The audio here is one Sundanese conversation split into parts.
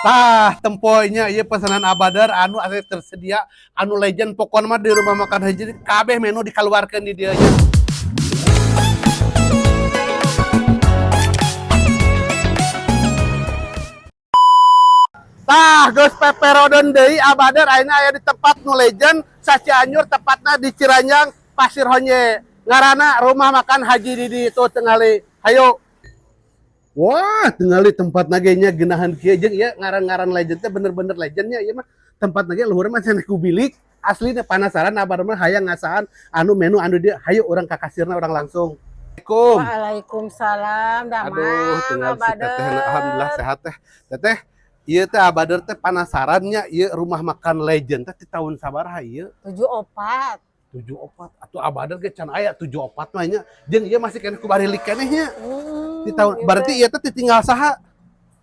Tah, tempoynya ieu pesanan Abadar anu asa tersedia anu legend, pokokna mah di rumah makan Haji kabeh menu dikeluarkan di dieu nya. Tah, geus peperodon deui Abadar, ayeuna aya di tempat nu legend sa Cianjur, tepatna di Ciranjang, Pasir Honje. Ngaranna Rumah Makan Haji Didi, tuh tingali. Hayo. Wah, tingali tempatna ge nya geunahan kieu, jeung ieu ngaran-ngaran legend teh bener-bener legendnya ieu mah. Tempatna ge luhur mah cenah ku bilik. Asli penasaran Abadar mah, hayang ngasaan anu menu anu dia. Hayo urang ka kasirna urang langsung. Assalamualaikum. Waalaikumsalam, damang. Aduh, tinggal si teteh, alhamdulillah sehat teh. Teteh, ieu teh Abadar teh penasarannya, ieu rumah makan legend teh di tahun sabaraha ieu? 74. 74 atau Abadar ge can aya 74 mah nya. Jeung ieu masih keneh ku barilik keneh nya. Di tahun Iya berarti teh. Ieu teh ditinggal saha?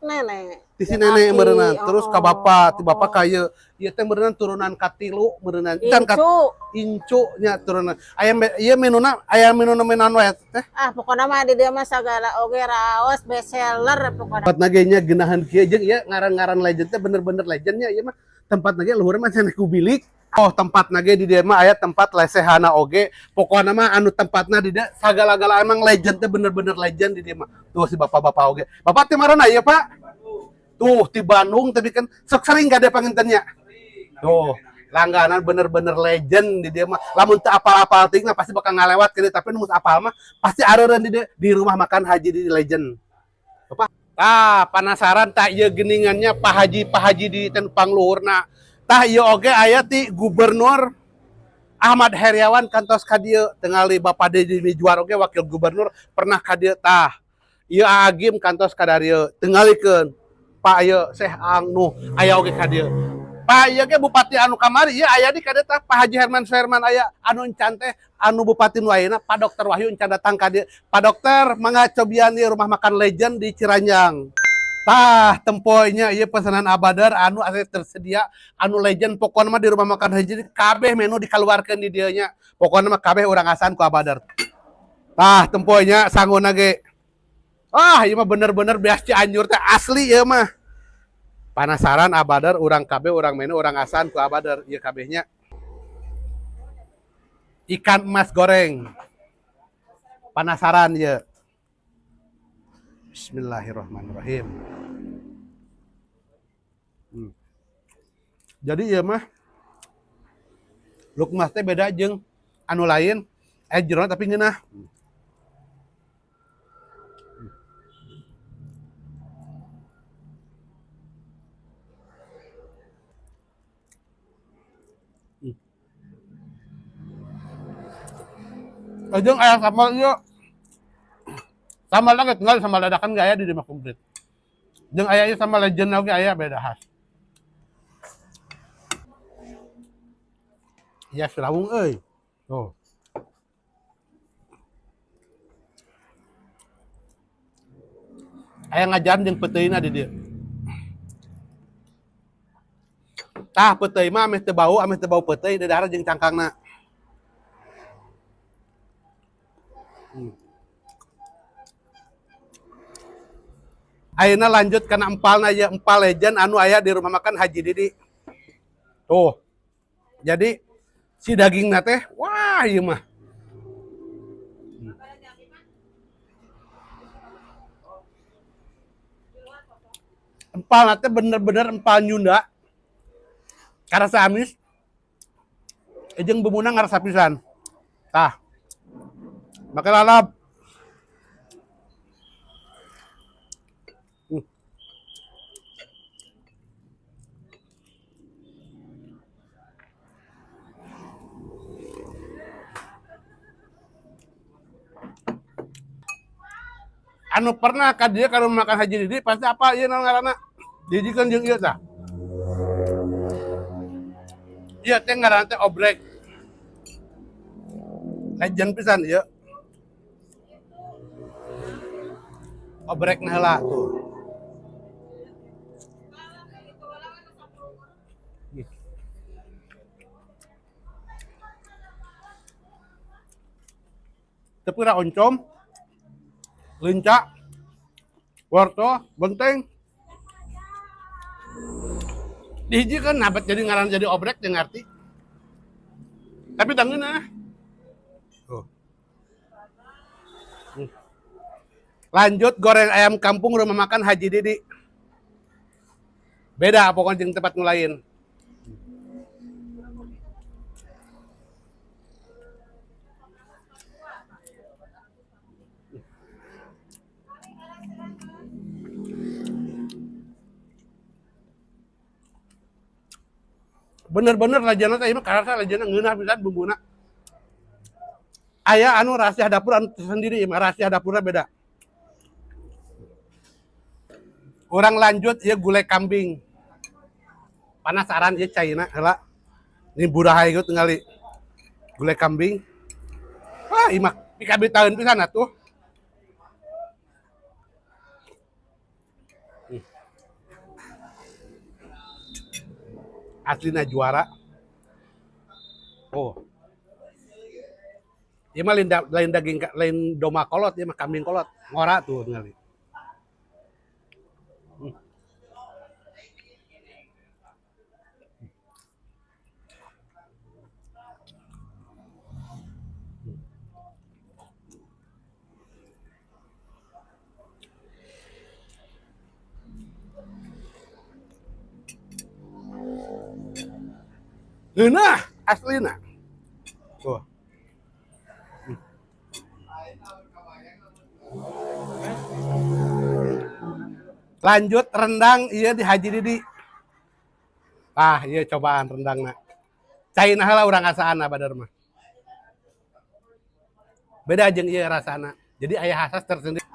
Nenek. Di si Jeung nenek aki, meureunan. Terus ka bapak, ti bapak oh. ka ieu. Ieu teh meureunan turunan katilu meureunan. Can ka Incu. Incu nya turunan. Aya ieu menuna, aya menuna menan wae teh. Ah, pokoknya mah di dieu mah sagala oge raos, best seller pokoknya. Tempatna ge nya geunahan kieu, jeung ieu ngaran-ngaran legend teh bener-bener legendnya ieu mah. Tempatna ge luhur mah cenah ku bilik. Oh, tempatna ge di dieu mah aya tempat lesehana oge. Pokokna mah anu tempatna di dieu sagala-gala emang legend teh bener-bener legend di dieu mah. Tuh si bapak-bapak oge. Bapak ti marana ieu, Pak? Tuh di Bandung, tapi kan sok sering gak ada pangintennya. Tuh, langganan bener-bener legend di dieu mah. Lamun teu apal-apal teuing mah pasti bakal ngalewat ke dieu, tapi nu apal mah pasti areureun di dieu, di rumah makan Haji di legend. Bapak, ah, penasaran tak ieu geningannya Pak Haji, Pak Haji di ten pangluhurna. Tah, ieu oge aya ti Gubernur Ahmad Heriawan kantos ka dieu, tingali Bapak Deddy Mizwar oge wakil gubernur pernah ka dieu tah. Ieu Aa Gym kantos ka darieu. Tingalikeun Pak ieu Syekh Ang Nuh aya oge ka dieu. Pak ieu ge bupati anu kamari ieu aya di ka dieu tah, Pak Haji Herman Suherman aya, anu encan teh anu bupati nu ayeuna Pak Dokter Wahyu encan datang ka dieu. Pak Dokter, mangga cobian ieu rumah makan legend di Ciranjang. Tah, tempoynya ieu pesanan Abadar anu asa tersedia anu legend, pokokna mah di rumah makan Haji kabeh menu dikeluarkan di dieu nya. Pokokna mah kabeh urang asaan ku Abadar. Tah, tempoynya sanguna ge. Ah, ieu mah bener-bener beas Cianjur teh asli ieu mah. Penasaran Abadar, urang kabeh urang menu urang asaan ku Abadar ieu kabehnya. Ikan emas goreng. Penasaran ieu. Bismillahirrahmanirrahim. Jadi ieu mah lukmas teh beda jeung anu lain, jerona tapi ngeunah. Jeung aya sambal ieu. Sambal lagi tinggal sambal dadakan gak aya di rumah komplit. Jeung aya ieu sambal legend oge aya beda khas. Ya silawung euy. Tuh. Aya ngajaran jeung peuteuyna di dieu. Tah, peuteuy mah ameh teu bau peuteuy didahar jeung cangkangna. Ayeuna lanjut kana empalna ieu, empal legend anu aya di rumah makan Haji Didi. Tuh. Jadi si dagingna teh wah ieu mah. Empalna teh bener-bener empal Nyunda. Karasa amis. Jeung bumbuna ngarasa pisan. Tah. Make lalap. Anu pernah ka dieu ka rumah makan Haji Didi pasti apa ieu naon ngaranna? Dijikeun jeung ieu tah. Ieu teh ngaranna teh obrek. Legend pisan ieu. Obrek heula tuh. Tapi ra oncom, leunca, wortel, benteng. Dihijikeun nah bet jadi ngaran jadi obrek teu ngarti. Tapi dangeuna. Tuh. Lanjut goreng ayam kampung rumah makan Haji Didi. Beda pokoknya jeung tempat nu lain. Bener-bener lajana teh ieu mah karasa lajana ngeunah pisan bumbuna. Aya anu rahasia dapur anu tersendiri ieu mah, rahasia dapurna beda. Urang lanjut ieu gulai kambing. Penasaran ieu caina heula. Ini burahay ieu tingali. Gulai kambing. Wah, ieu mah pikabitaeun pisan atuh. Aslina juara. Oh. Ieu mah lain daging lain domba kolot, ieu mah kambing kolot. Ngora tuh tingali. Ngeunah aslina. Tuh. Lanjut rendang ieu di Haji Didi. Ah, ieu cobaan rendangna. Caina heula urang asaan badar mah. Beda jeung ieu rasana. Jadi aya khasas tersendiri.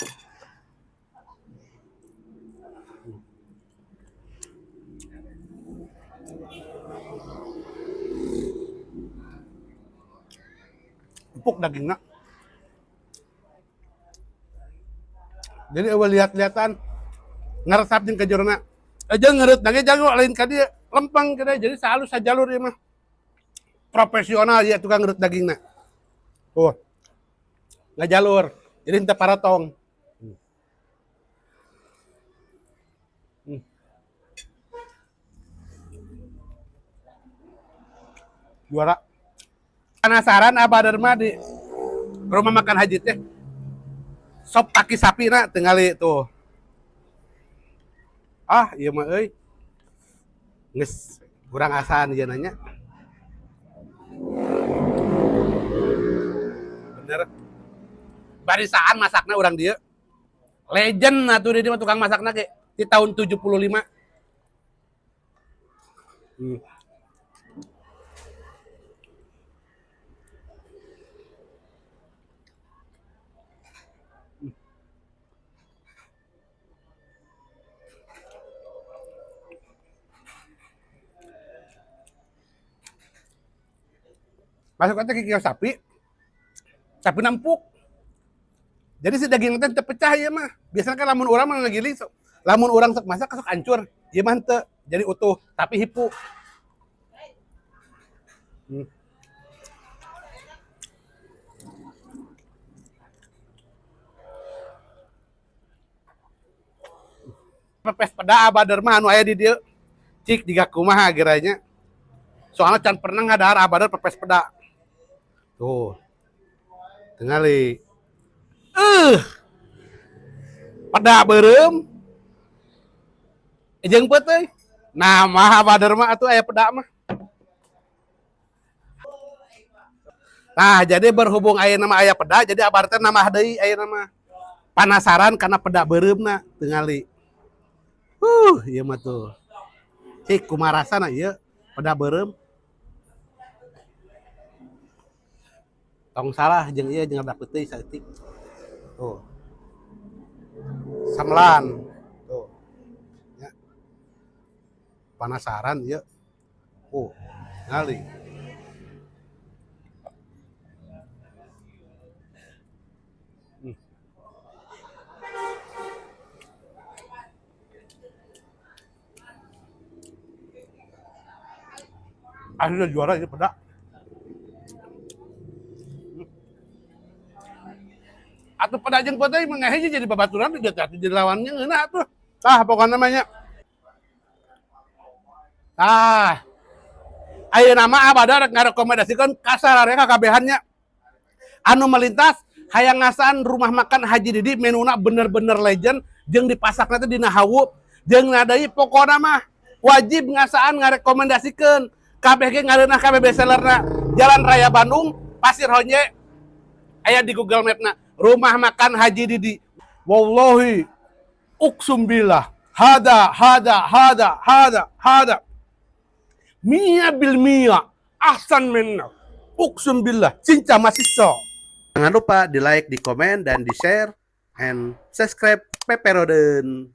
Empuk dagingna. Jadi eueuh lihat-lihatan ngeresap jeung kajurna. Aja ngereut nage jago lain ka dieu, lempeng ka dieu. Jadi sahalus sajalur ieu mah. Profesional ieu tukang ngereut dagingna. Tuh. Ngajalur. Jadi henteu paratong. Juara. Penasaran Abah Dharma di rumah makan Haji teh. Sop kaki sapi na tingali tuh. Ah, ieu mah euy. Geus kurang asaan ieu nanya. Bener. Barisaan masakna urang dieu. Legend atuh di dieu mah tukang masakna ge di tahun 75. Masuk aja ke kios sapi, sapi nampuk. Jadi si daging teh teu pecah ieu mah. Biasanya kan lamun urang mah ngagiling, sok, lamun urang sok masak sok hancur. Ieu mah henteu, jadi utuh, tapi hipu. Pepes peda Abah Dharma anu aya di dieu. Cik jiga kumaha geranya. Soalnya can pernah ngadahar Abah Dharma pepes peda. Tuh. Tingali. Peda beureum. Jeung peuteuy. Nah, mah Abah Dharma atuh aya peda mah. Nah, jadi berhubung aya nama aya peda, jadi Abah teh nambah deui aya nama. Panasaran karena peda beureumna tingali. Ieu mah tuh. Cik kumaha rasana ieu peda beureum. Tong salah jeung ieu jeung rada peuteui saeutik. Tuh. Samelan. Tuh. Ya. Panasaran ieu. Ngali. Akhirnya juara ini peda. Atau peda jeung peuteuy mah ngahiji jadi babaturan dia teh jadi lawannya ngeunah atuh. Tah pokokna mah nya. Ah. Ayeuna mah abada rek ngarekomendasikeun ka sararea kakabehannya. Anu melintas hayang ngasaan Rumah Makan Haji Didi, menuna bener-bener legend jeung dipasakna teh dina hawu jeung nadai. Pokona mah wajib ngasaan, ngarekomendasikeun kabeh ge ngareunah kabeh bestsellerna. Jalan Raya Bandung, Pasir Honje, aya di Google Map-na Rumah Makan Haji Didi. Wallahi uqsum billah, hada hada hada hada hada 100% ahsan minna, uqsum billah cinca masih so. Jangan lupa di like, di komen, dan di share, and subscribe Peperoden.